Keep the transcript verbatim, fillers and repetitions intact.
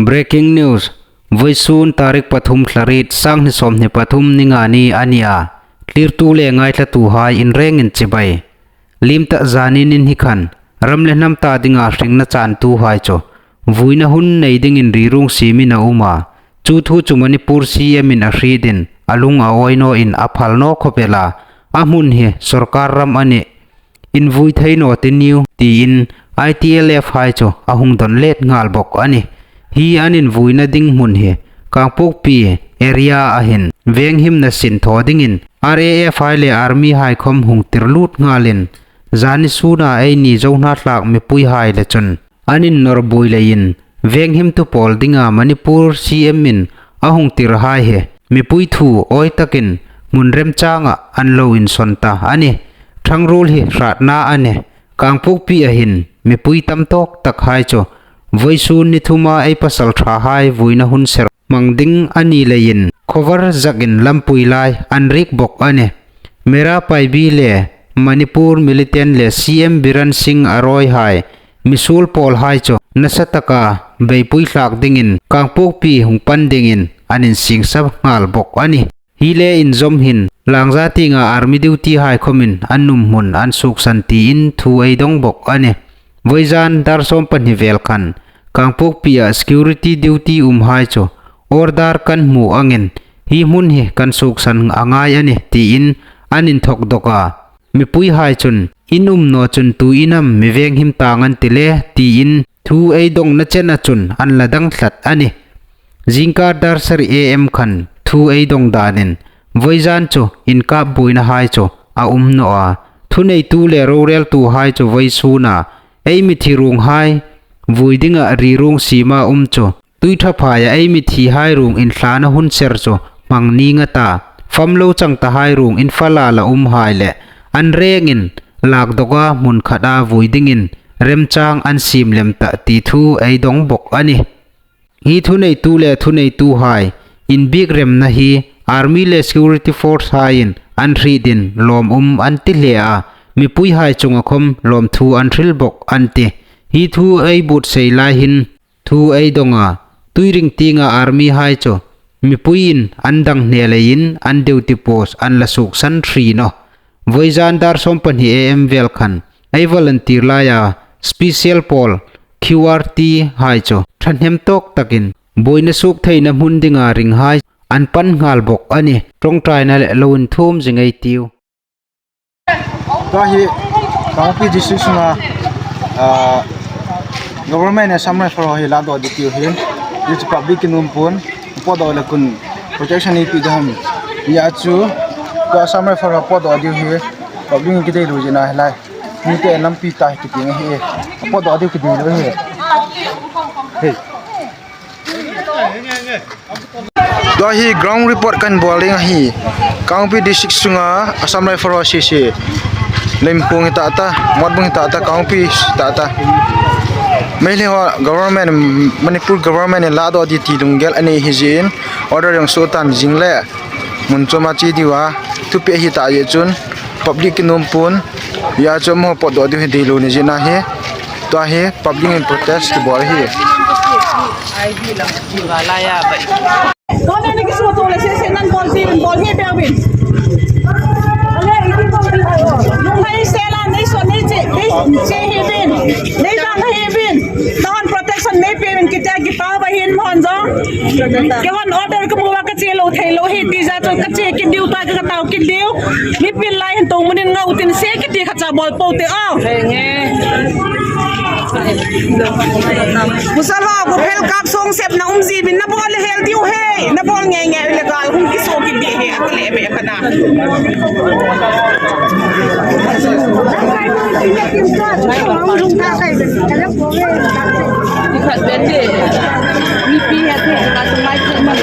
Breaking news. Voisun tarik pathum thla riet, sanghni sawmhni pathum ni nga ni a ni a. Thlirtu le ngaithlatuhai inrengin chibai. Lim tah zanin hi khan, ram le hnam ta dinga hringna chantuhai chu vuina hun nei dingin ri ruong siemin a um a. Chu thu chu Manipur C M in a hrietin a lung a awi nawin a phal naw khawp el a. A hmun hi sawrkar ram a nih. Invui thei naw ti niu, tiin I T L F hai chu a hung dawn let nghal bawk a nih. Hi an invuina ding hmun hi Kangpokpi area a hin venghimna sin thaw dingin R A F hai le army hai khawm hung tir lut nghalin, zani suna eini Zo hnathlak mipuihai le chun an innawr buoi leiin, venghimtu pawl dinga Manipur C M in a hung tirhai hi mipui thu awi takin hmun remchanga an lo insawn ta a nih. Thangruol hi hratna a nih. Kangpokpi a hin mipui tam tawk takhai chu voisun ni thuma ei pasalṭhahai vuina hun ser hmang ding a ni leiin, khawvar zakin lampui lai an riek bawk a nih. Meira Paibi le Manipur militant le C M Biren Singh a rawihai, misuol pawlhai chu nasa taka beipui thlak dingin Kangpokpi hung pan dingin an insingsap nghal bawk a nih. Hi le inzawm hin Langza tienga army duty hai khawmin an nuom hmun an suksan tiin thu ei dong bawk a nih. Vawizan dar sawm pahni vel khan Kangpokpi-a security duty umhai chu order kan hmu angin hi hmun hi kan suksan a ngai a nih tiin an inthok dawk a. Mipuihai chun, in um naw chun tuin am mi venghim tang an ti le, tiin thu ei dongna chena chun an la dang tlat a nih. Zingkar dar sari A M khan thu ei dong danin, vawizan chu inkap buoinahai chu a um naw a. Thuneitu le roreltuhai chu vawisuna ei mithi ruonghai vui dinga ri ruong siema um chu, Tuitha phaia ei mithihai ruong inthlana hun ser chu hmang ning a ta, fam lo chang tahai ruong infala la umhai le an rengin lak dawka hmun khata vui dingin remchang an siem lem ta ti thu ei dong bawk a nih. Hi thuneitu le thuneituhai inbiek remna hi army le security force haiin an hrietin lawmum an ti hle a, mipuihai chunga khawm lawmthu an hril bawk an tih. Hi thu ei buotsai lai hin thu ei dong a, Tuiring tienga army hai chu mipuiin an dang hne leiin an duty post an la suksan hri nawh. Vawizan dar sawm pahni A M vel khan ei volunteer laia special pawl Q R T hai chu thahnem tawk takin buoina suk theina hmun dinga ringhai an pan nghal bawk a nih. Ṭawngṭaina le lo inthuom zing ei tiu. Tua hi Kangpokpi district sunga, ah, government Assam Rifle ho hi la dawk ding tiu hin, hi chu public in um pun, pawt dawk le kun protection ei pe ding hom. Hi a chu, tua Assam Rifle ho pawt dawk ding hi, public in ki dei lo zina hi lai. Ni te lampi ta hi ki ding hi, pawt dawk ding ki dei lo hi. Hey. Tua hi ground report kan bawl ding a hi. Kangpokpi district sunga Assam Rifle ho C C. Leimpung hi ta ta, Motbung hi ta ta, Kangpokpi ta ta. Meitei ho government, Manipur government in la dawk ding ti lunggel a nei hi zin. Order jong suo tan zing le. Mun choma chi diu a. Thupi hi ta ye chun. Public in um pun. Hi a chu amaho pawt dawk ding hi dei lo ni zin a hi. Tua hi public in protest ki bawl hi. Kawng ni ki suo tu le se se nan bawl ti bawl hi pe win. Lunghai se la nei suo nei che, nei che hi bin. Nei dang hi bin. Town protection nei pe win ki ta ki pa ba hin mon zo. Ke wan order ka mu wa ka che lo thei lo hi ti za chu ka che ki diu ta ka tau ki diu. Mi pil lai hin tong munin ngau tin se ki ti kha cha bawl po te aw. Hei nge. Musala ko phel kap song sep na um zi bin na bawl hel diu he. Na bawl nge nge le gal hung ki so ki ti he. A ko le be ka na. Ti khat ben de. Mi pi he te ka mai te ma.